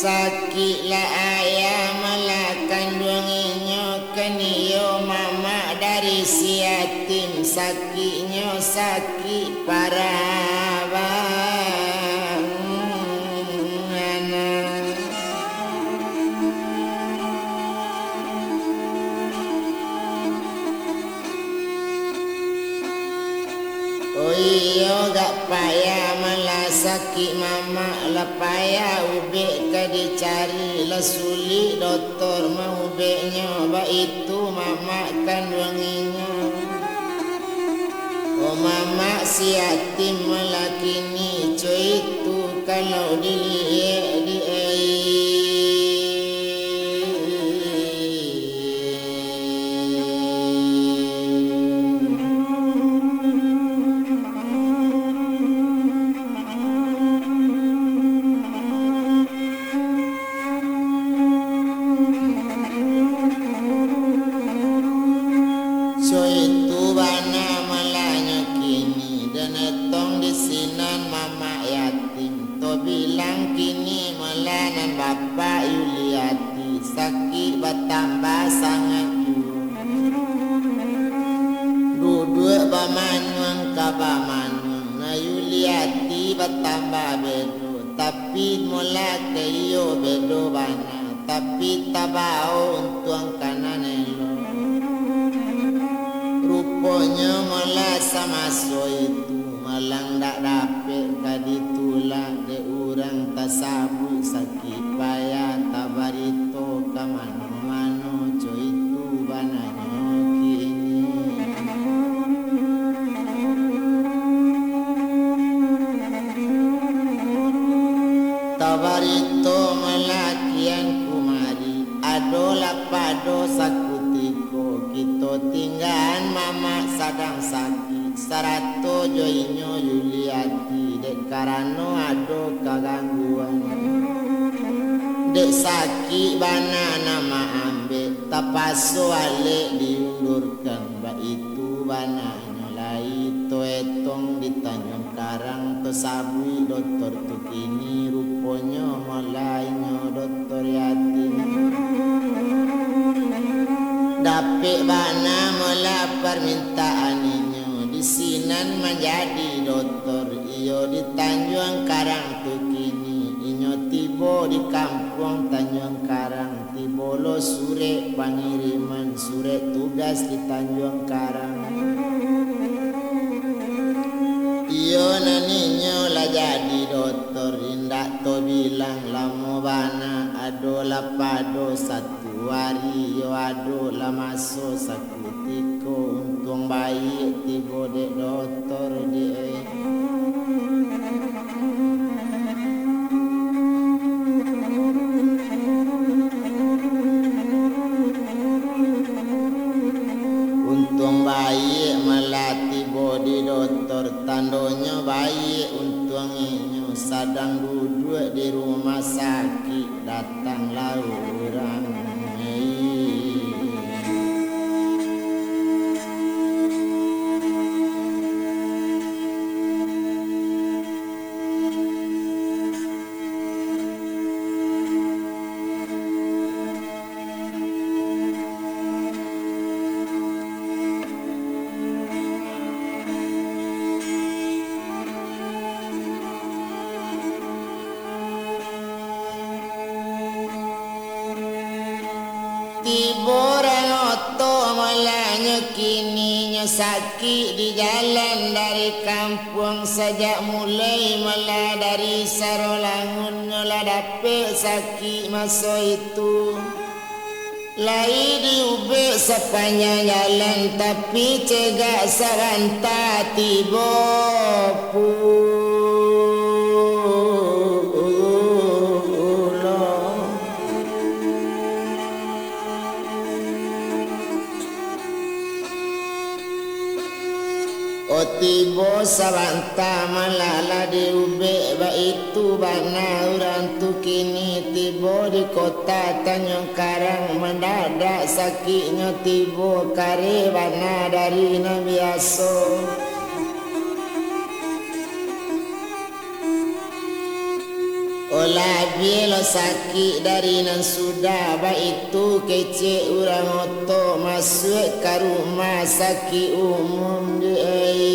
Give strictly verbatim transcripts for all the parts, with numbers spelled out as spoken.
Sakik lah ayah malah kanduang inyo, kan iyo mamak dari si yatim, sakiknyo sakik parah bana. Oh iyo, agak payah malah sakik mamak, lah payah ubek ka dicari, lah sulik dotor maubeknyo, baitu mamak kanduang inyo. Oh mamak si yatim malah kini, co itu kalau diliek di ai. Co itu bana malahnyo kini, den etong di sinan mamak yatim. Tabilang kini malah nan bapak Yuliati, sakik batambah sangaik juo. Duduak bamanuang ka bamanuang, nah Yuliati batambah bedo, tapi malah ka iyo bedo bana, tapi tabao untuang ka nan elok. Ruponyo malah samaso itu, malang dak dapek ka ditulak dek urang, tasabuik sakik payah, tabarito ka mano-mano, co itu bananyo kini. Tabarito malah kian kumari, ado lah pado sakutiko, kito tinggaan mamak sadang sakik, sarato jo inyo Yuliati, dek karano ado kagangguan. Dek sakik bana nan maambek, tapaso alek diundurkan, baitu bananyo lai to etong di Tanjuang Karang, tasabuik dotor tu kini, ruponyo malah inyo dotor yatim. Dapek bana malah parmintaan inyo, di sinan manjadi dotor, iyo di Tanjuang Karang tu kini. Inyo tibo di kampuang Tanjuang Karang, tibo lo surek pangiriman, surek tugas di Tanjuang Karang. Iyo nan inyo lah jadi dotor, indak tabilang lamo bana, ado lah pado satu ari, iyo ado lah maso sakutiko, untuang baiak tibo dek dotor di Untuang baiak malah tibo di dotor, tandonyo baiak untuang inyo sadang duduak di rumah sakik, datanglah urang. Tibo urang oto malah nyo kini, nyo sakik di jalan dari kampuang sajak mulai, malah dari Sarolangun nyo lah dapek sakik maso itu. Lai diubek sapanjang jalan, tapi cegak sabanta tibo pulo. O tibo sabanta malah lah diubek, baitu bana urang tu kini tibo di kota Tanjuang Karang, mandadak sakiknyo tibo kareh bana dari nan biaso. O Labiah lo sakik dari nan sudah, baitu kecek urang oto masuak ka rumah sakik umum di ai.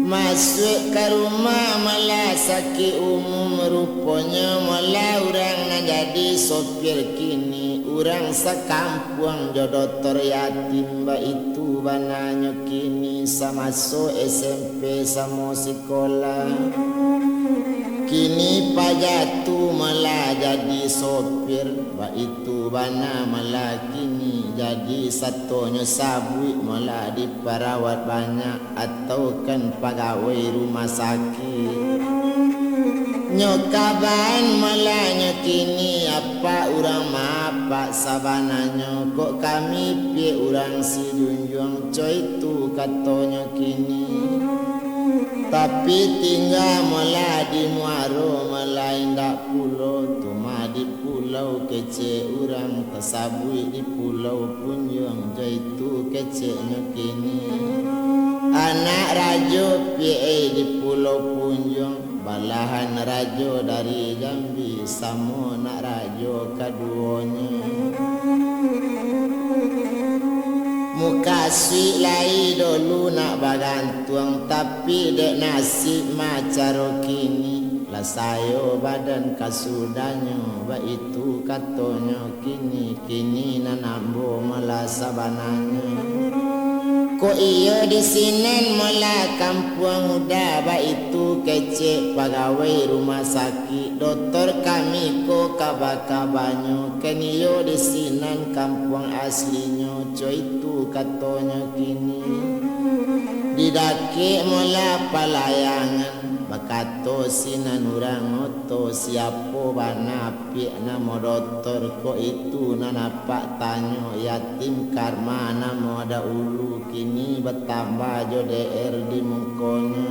Masuak ka rumah malah sakik umum, ruponyo malah urang nan jadi sopir kini, urang sakampuang jo Doktor Yatim, baitu bananyo kini. Samaso S M P samo sikolah, kini paja tu malah jadi sopir, baitu bana malah kini, jadi satonyo sabuik malah diparawat banyak, atau kan pagawai rumah sakik. Nyo kaban malah nyo kini, apak urang maapak sabananyo, kok kami piak urang si junjuang, co itu katonyo kini. Tapi tingga malah di muaro, malah indak pulo, tu mah di pulau kecek urang, tasabuik di Pulau Punjuang, co itu keceknyo kini. Anak rajo piak di Pulau Punjuang, balahan rajo dari Jambi, samo nak rajo kaduonyo. Mukasuik lai dolu nak bagantuang, tapi dek nasib mah caro kini, lah sayo badan kasudahnyo, baitu katonyo kini, kini nan ambo malah sabananyo. Kok iyo di sinan malah kampuang udah, baitu kecek pagawai rumah sakik, doktor kami ko kaba-kabanyo, kan iyo di sinan kampuang aslinyo, co itu katonyo kini. Didakek malah palayangan, bakato sinan urang oto, siapo bana piak namo doktor ko itu, nan apak tanyo Yatim Karma namo dahulu, kini batambah jo D R di mukonyo.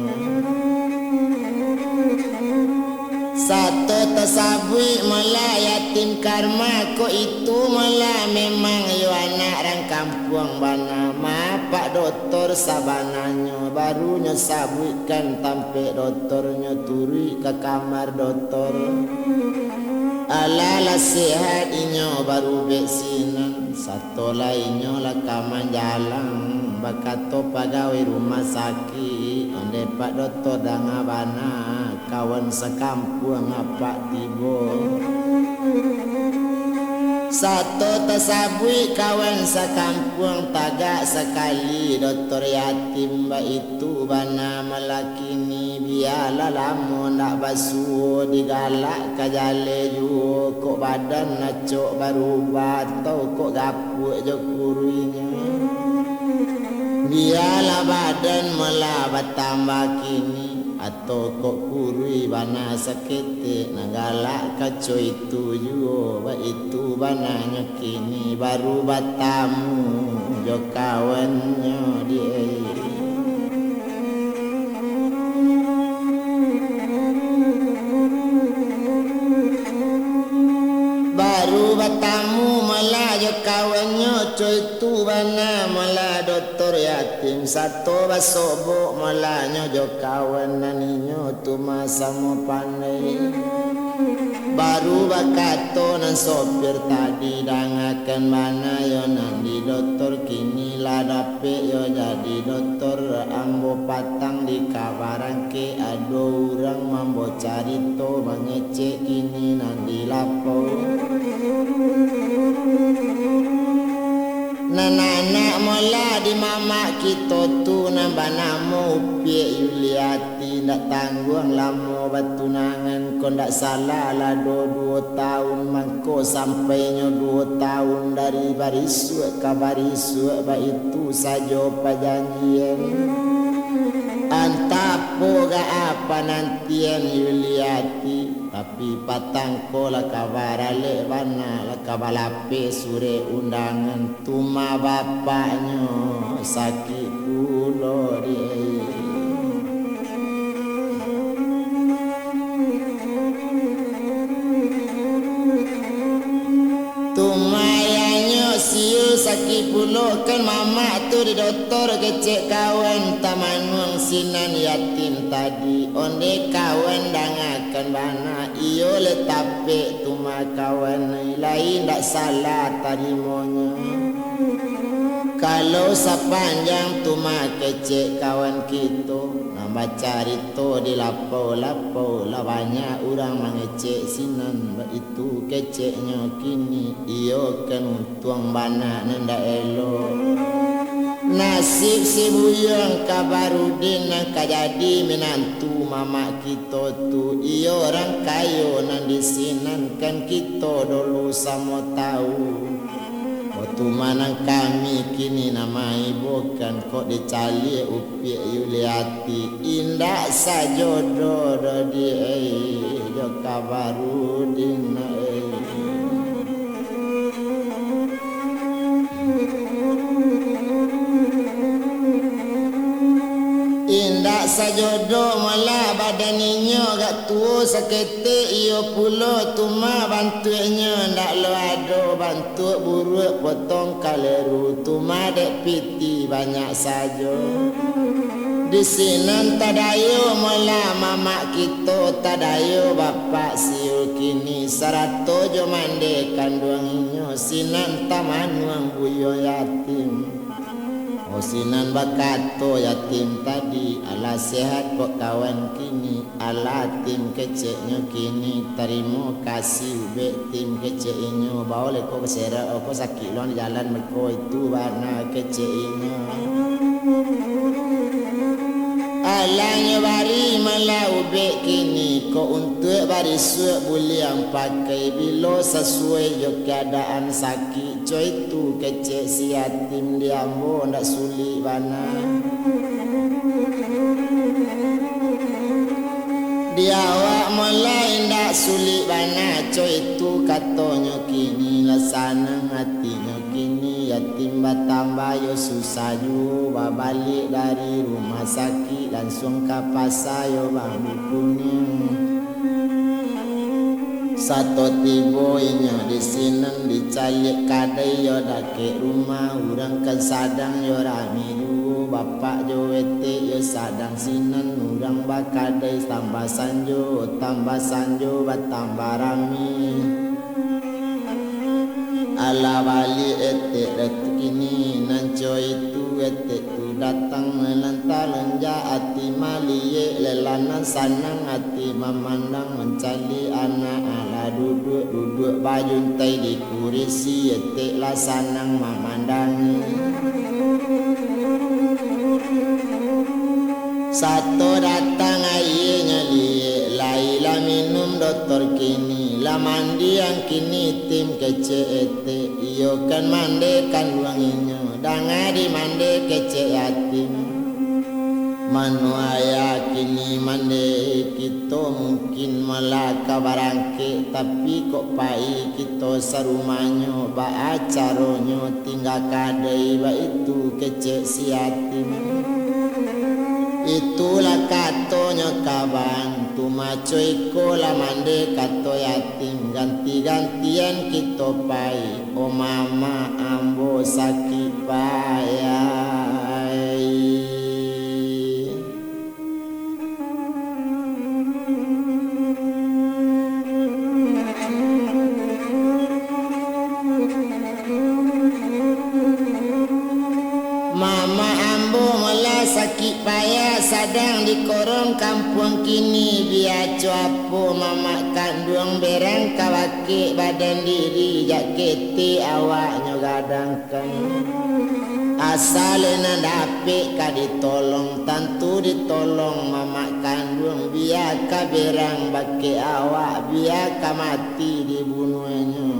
Sato tasabuik malah Yatim Karma ko itu malah memang iyo anak rang kampuang bana, ma apak doktor sabananyo, baru nyo sabuikkan tampek doktornyo, turuik ka kamar doktor. Alah lah sehat inyo baru bek sinan, sato lah inyo lah ka manjalang, bakato pagawai rumah sakik, ondeh pak doktor danga bana, kawan sakampuang apak tibo. Sato tasabuik kawan sakampuang, tagak sakali doktor Yatim baitu. Tu bana malah kini, bialah lamo ndak basuo, digalak ka jaleh juo, kok badan acok barubah, atau kok gapuak jo kuruinyo. Bialah badan malah batambah kini, atau kok kurui bana saketek, nan galak kaco itu juo, baitu bananyo kini baru batamu jo kawannyo di. Baru batamu malah jo kawannyo, co itu bana malah doktor Yatim, sato basobok malah nyo jo kawan nan inyo tu ma samo pandai. Baru bakato nan sopir tadi, dangakan bana yo nan di doktor, kini lah dapek yo jadi doktor. Ambo patang di ka barangkek, ado urang mambo carito, mangecek kini nan di lapau. Nan anak molah di mamak kito tu nan banamo Upiak Yuliati, ndak tangguang lamo batunangan, kok ndak salah lah do duo taun mangko, sampainyo duo taun dari barisuak ka barisuak, baitu sajo pajanjian. Antah apo ga panantian Yuliati, tapi patang ko lah ka baralek bana, lah ka balapeh surek undangan. Tuma bapaknyo sakik pulo di. Pulo kan mamak tu di dotor kecek kawan, tamanuang sinan yatim tadi. Onde kawan dangakan bana, iyo le tapek tu mah kawan, lai ndak salah tarimonyo. Kalau sapanjang tu mah kecek kawan kito, nan bacarito di lapau-lapau, lah banyak urang mangecek sinan, baitu keceknyo kini, iyo kan untuang bana nan ndak elok. Nasib si Buyuang Kabarudin nan ka jadi minantu mamak kito tu, iyo urang kayo nan di sinan kan kito dulu samo tau. Ko tu mah nan kami kini nan maibokan, kok dicaliak upiak Yuliati, indak sajodo doh di ai, jo Kabarudin ai. Indak sajodo malah badan inyo agak tuo saketek, iyo pulo tu mah bantuaknyo ndak lo ado bantuak buruak potong kaleru tu mah dek piti banyak sajo. Di sinan tadayo malah mamak kito, tadayo bapak siul kini, sarato jo mande kanduang inyo, sinan tamanuang buyo yatim. Oh, sinan bakato yatim tadi, alah sehat kok kawan kini, alah tim keceknyo kini, tarimo kasih ubek tim kecek inyo, baoleh ko baserak, oh, ko sakik lon di jalan, mako itu bana kecek inyo. Alah nyo bari malah ubek kini, ko untuak barisuak buliang pakai, bilo sasuai jo keadaan sakik. Coy tu kecek si yatim, di ambo ndak sulik bana. Di awak mulai ndak sulik bana, coy tu katonyo kini, lah sanang atinyo kini. Yatim batambah yo susah juo, babaliak dari rumah sakik lansuang ka pasa yo bambu kuniang. Sato tibo inyo di sinan, dicaliak kadai yo dakek rumah, urang kan sadang yo rami juo, bapak jo etek yo sadang sinan, urang bakadai tambah sanjo, tambah sanjo batambah rami. Alah baliak etek dek kini, nan coy tu etek tu datang, malanta lonjak ati maliek, lelah nan sanang ati mamandang, mancaliak anak alah duduak, duduak bajuntai di kurisi, etek lah sanang mamandang. Sato datang aia nyo liek, lai lah minum dotor kini, lah mandiang kini tim kecek etek, iyo kan mande kanduang inyo, danga di mande kecek yatim. Mano ayah kini mande kito, mungkin malah ka barangkek, tapi kok pai kito sarumahnyo, baa caronyo tingga kadai baitu kecek si yatim. Itulah katonyo kaban, tu maco iko lah mande kato yatim, ganti-gantian kito pai, o mama ambo sakik payah. Mamak ambo malah sakik payah, sadang di korong kampuang kini, bia co apo mamak kanduang berang ka bakek badan diri, jak ketek awaknyo gadang. Asa lai nan dapek ka ditolong, tantu ditolong mamak kanduang, bia ka berang bakeh awak, bia ka mati dibunuahnyo.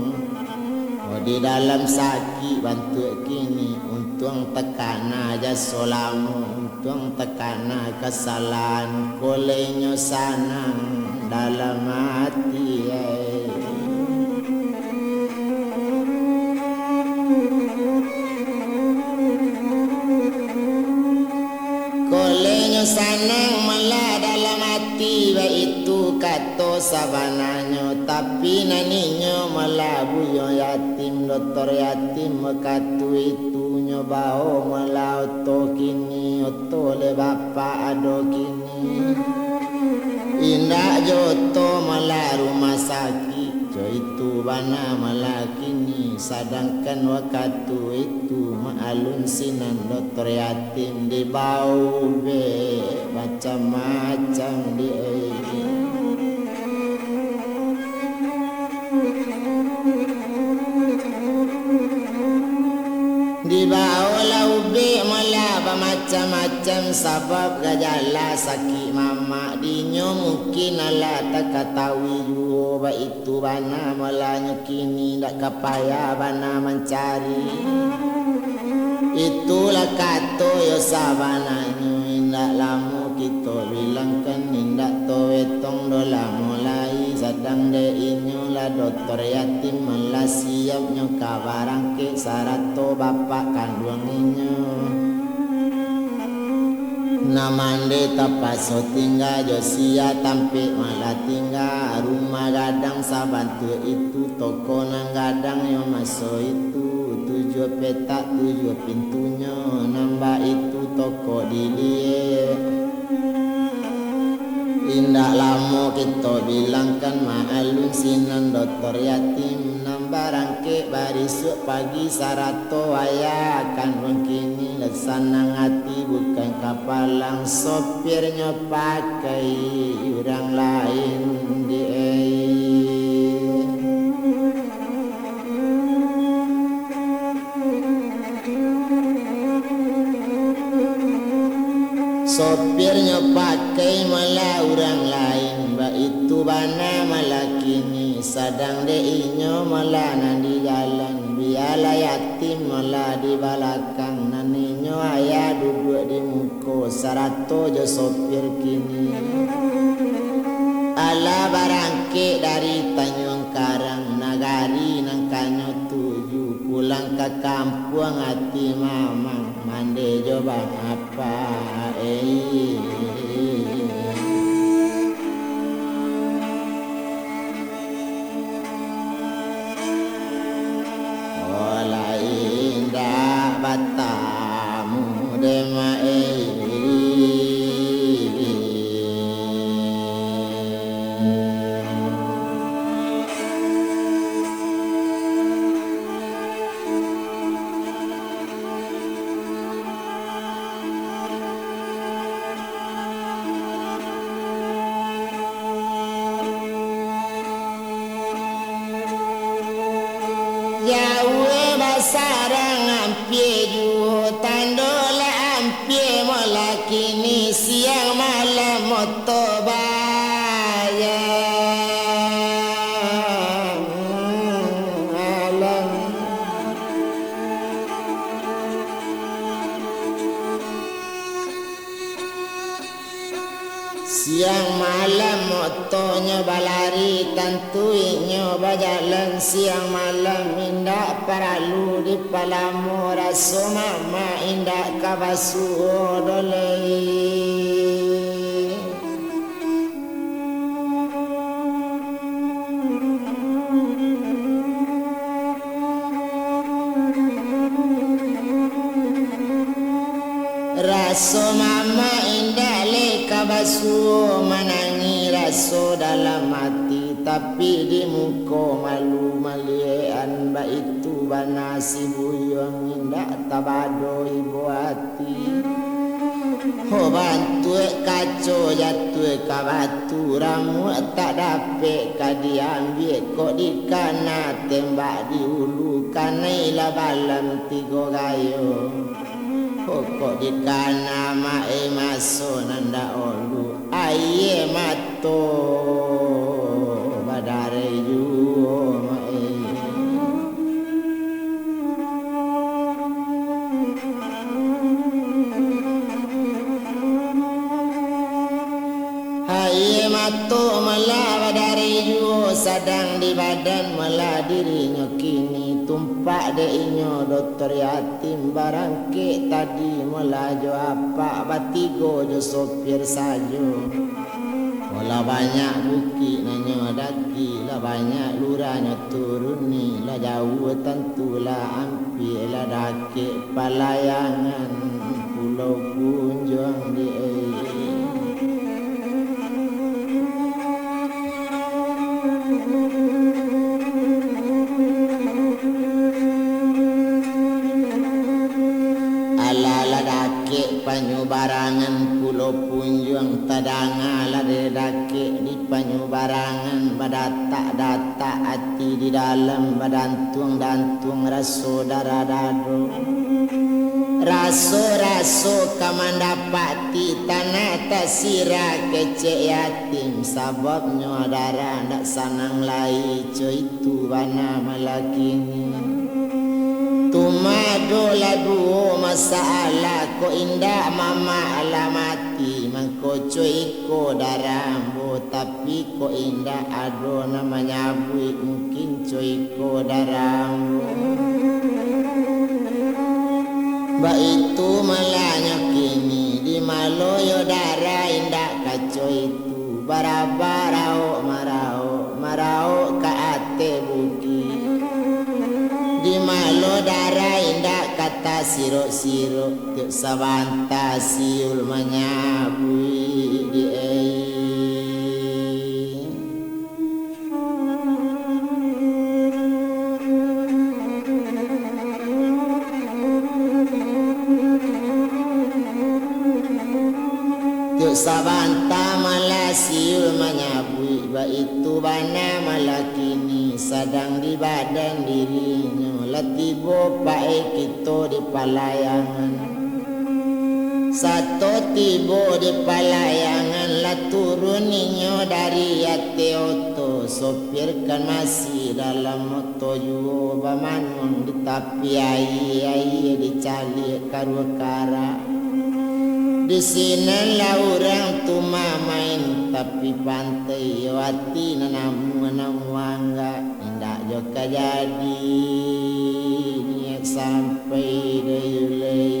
Oh, di dalam sakik bantuak kini, untuang takana jaso lamo, untuang takana kasalahan, ko lai nyo sanang dalam ati ai. Ko lai nyo sanang malah dalam ati, baitu kato sabananyo, tapi nan inyo malah buyuang yatim, dotor yatim, bakatu itu. Bao malah oto kini, oto leh bapak ado kini. Indak jo oto malah rumah sakik, jo itu bana malah kini. Sadangkan wakatu itu Mak Alun sinan dokter yatim, dibao ubek macam-macam di ai. Dibaolah ubek malah bamacam-macam sabab, gajalah sakik mamak dinyo, mungkin alah takatahui juo, baitu bana malah nyo kini, indak ka payah bana mancari. Itulah kato yo sabananyo, indak lamo kito bilangkan, indak tawetong doh lamo lai, sadang dek inyo lah dokter yatim, malah siapnyo ka barangkek sarato bapak kanduang inyo. Nan mandeh tapaso tingga, jo sia tampek malah tingga, rumah gadang sabantuak itu, toko nan gadang yo maso itu, tujuah petak tujuah pintunyo, nan baitu toko diliek. Indak lamo kito bilangkan, Mak Alun sinan dokter yatim, nan barangkek barisuak pagi sarato ayah kanduang kini, lah sanang ati bukan kapalang, sopirnyo pakai urang lain di ai. Sopirnyo pakai malah urang lain, baitu bana malah kini, sadang dek inyo malah nan di jalan, bialah yatim malah di balakang, nan inyo ayah duduak di muko, sarato jo sopir kini. Alah barangkek dari Tanjuang Karang, nagari nan kanyo tuju, pulang ka kampuang ati mamang, mandeh jo bapak, eh. Oh, lai indak batamu dek mak, eh. Jauah basarang ampia juo, tando lah ampia malah kini, siang malam oto bayang. Siang malam otonyo balari, tantu inyo bajalan siang malam, indak paralu dipalamo, raso mamak indak ka basuo doh lai. Raso mamak indak lai ka basuo, manangih raso dalam ati, tapi di muko malu maliek-an, baitu bana si buyuang indak tabado ibo ati. Ho, bantuak kaco jatuah ka batu, ramuak tak dapek ka diambiak, kok dikana tembak di ulu, kanai lah balam tigo gayo. Ho, kok dikana mak e maso nan dahulu, aia mato badarai juo mak e. Aia mato malah badarai juo, sadang di badan malah dirinyo kini. Tumpak dek inyo dokter yatim, barangkek tadi malah jo apak, batigo jo sopir sajo. Malah banyak bukik nan nyo Daki lah banyak luranyo turuni, lah jauah tantu lah ampia, lah dakek palayangan Pulau Punjuang di ai. Alah lah dakek panyubarangan Pulau Punjuang, tadanga lah dari dakek di panyubarangan, badatak-datak ati di dalam, badantuang-dantuang raso darah dado. Raso-raso ka mandapati tanah tasirah kecek yatim, sababnyo darah ndak sanang lai, co itu bana malah kini. Tumado lah duo masalah, kok indak mamak lah mati, mangko co iko darah ambo, tapi kok indak ado nan manyabuik, mungkin co iko darah ambo. Baitu malahnyo kini, di malo yo darah indak ka co itu, barabaraok maraok, maraok ka ateh bukik. Di malo darah indak ka tasirok-sirok, tiok sabanta siul manyabuik di ai. Tiok sabanta malah siul manyabuik, baitu bana malah kini, sadang di badan dirinyo lah tibo paek kito di palayangan. Sato tibo di palayangan, lah turun inyo dari ateh oto, sopir kan masih dalam oto juo, bamanuang di tapi aia, aia dicaliak karuah karak. Di sinan lah urang tu mamain tapi pantai, yo ati nan amuah nan muanggak. Indak jo ka jadi niaik sampai dayulai.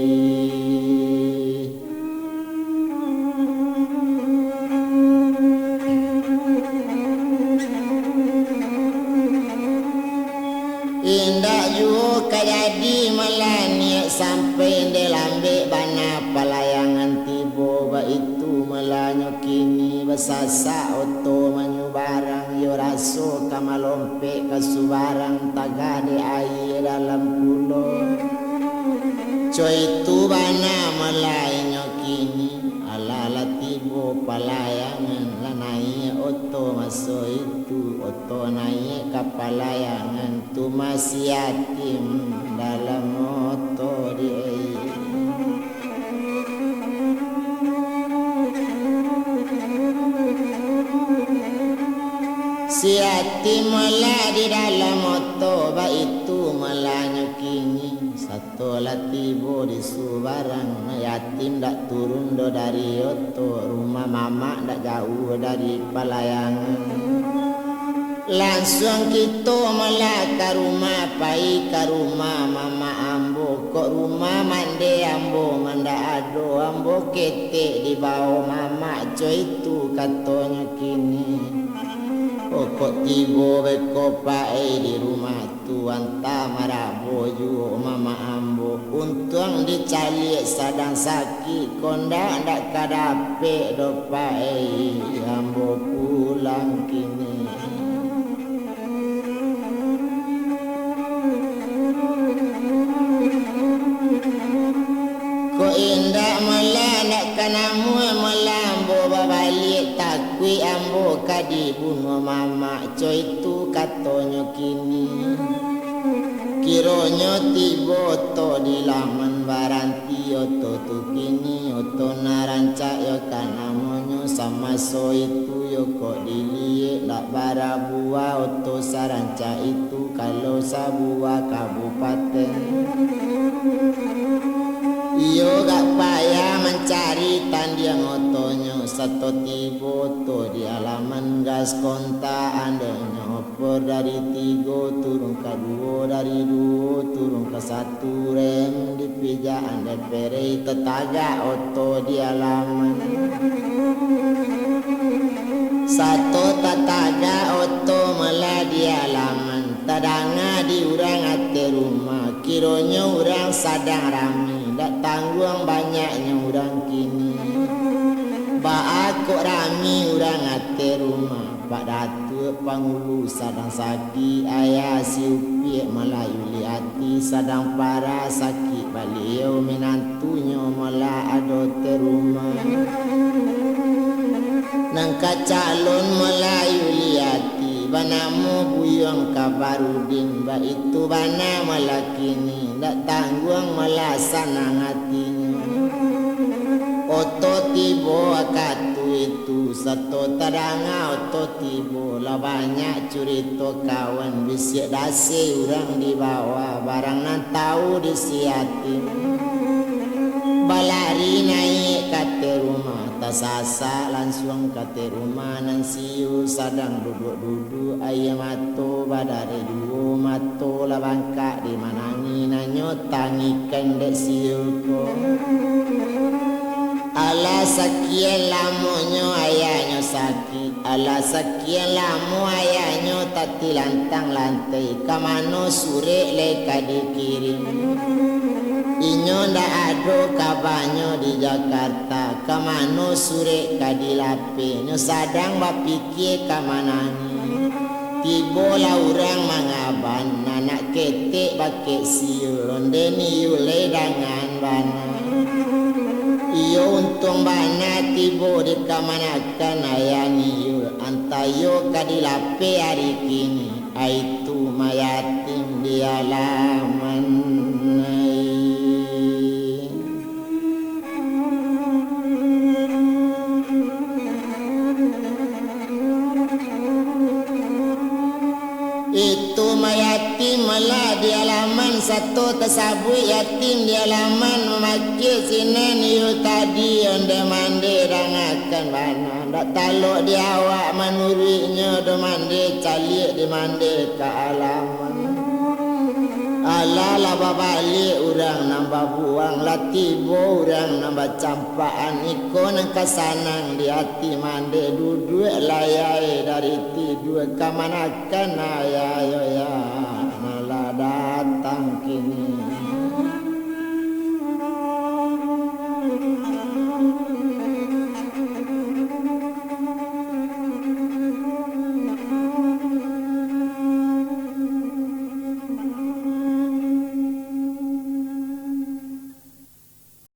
Indak juo ka jadi malah niaik sampai, ndeh lambek bana palayangan tibo, baitu malahnyo kini basasak oto manyu barang, iyo raso ka malompek ka subarang, tagah dek aia dalam pulo. Co itu bana malah inyo kini, alah lah tibo palayangan, lah naiak oto maso itu, oto naiak ka palayangan, tu masih yatim dalam oto di ai. Si yatim malah di dalam oto, baitu malahnyo kini. Sato lah tibo di subarang, yatim dak turun doh dari oto, rumah mamak dak jauah dari palayangan. Lansuang kito malah ka rumah, pai ka rumah mamak ambo. Kok rumah mande ambo mandak ado, ambo ketek dibao mamak, co itu katonyo kini. Kok tibo beko paai di rumah tu, antah marabo juo mamak ambo. Untuang dicaliak sadang sakik, kok ndak, ndak ka dapek doh paai ambo pulang kini. Kok indak malah ndak ka namuah malah ambo babaliak, takuik ambo ka dibunuah mamak, co itu katonyo kini. Kironyo tibo oto di laman, baranti oto tu kini, oto nan rancak yo ka namonyo, samaso itu yo kok diliek ndak bara buah oto sarancak itu, kalau sabuah kabupaten. Iyo gak payah mancari tandiang otonyo, sato tibo oto di alaman gas kontak, andonyo opor dari tigo turun ka duo, dari duo turun ka satu, rem dipijak andai perei, tatagak oto di alaman. Sato tatagak Banyaknyo urang kini, baa kok rami urang ateh rumah. Pak Datuak Pangulu sadang sakik, ayah si Upiak malayuli ati, sadang parah sakik baliau, minantunyo malah ado ateh rumah. Nan ka calon malayuli ati, banamo Buyuang Kabarudin, baitu bana malah kini, ndak tangguang malah sanang atinyo. Oto tibo wakatu itu, sato tadanga oto tibo, lah banyak curito kawan, bisiak daseh urang di bawah, barang nan tahu di si Yatim. Balari naiak ka ateh rumah, tasasak lansuang ka ateh rumah nan siul sadang duduak-duduak, aia mato badareh duo, mato lah bangkak dimanangi, nan nyo tangikan dek siul ko. Alah sakian lamonyo ayahnyo sakik, alah sakian lamo ayahnyo tatilantang lantai, ka mano surek lai ka dikirim. Inyo ndak ado kabanyo di Jakarta, ka mano surek ka dilapeh, nyo sadang bapikia ka manangi. Tibolah urang mangaban, anak ketek bakek siul, onde niul lai dangan bana. Iyo untuang bana tibo di kamanakan ayah niul, antah iyo ka dilapeh ari kini, aitu mayatim di alaman ai. Itu mayatim malah di alaman, sato tasabuik yatim di alaman, mamakia sinan iyo tadi, onde mande dangakan bana, ndak talok di awak manuruiknyo, do mande caliak di mande ka alaman. Alah, lah babaliak urang nan babuang, lah tibo urang nan bacampakan, iko nan ka sanang di ati mande, duduak layai dari tidua, kamanakan ayah yo ya, nan lah datang kini.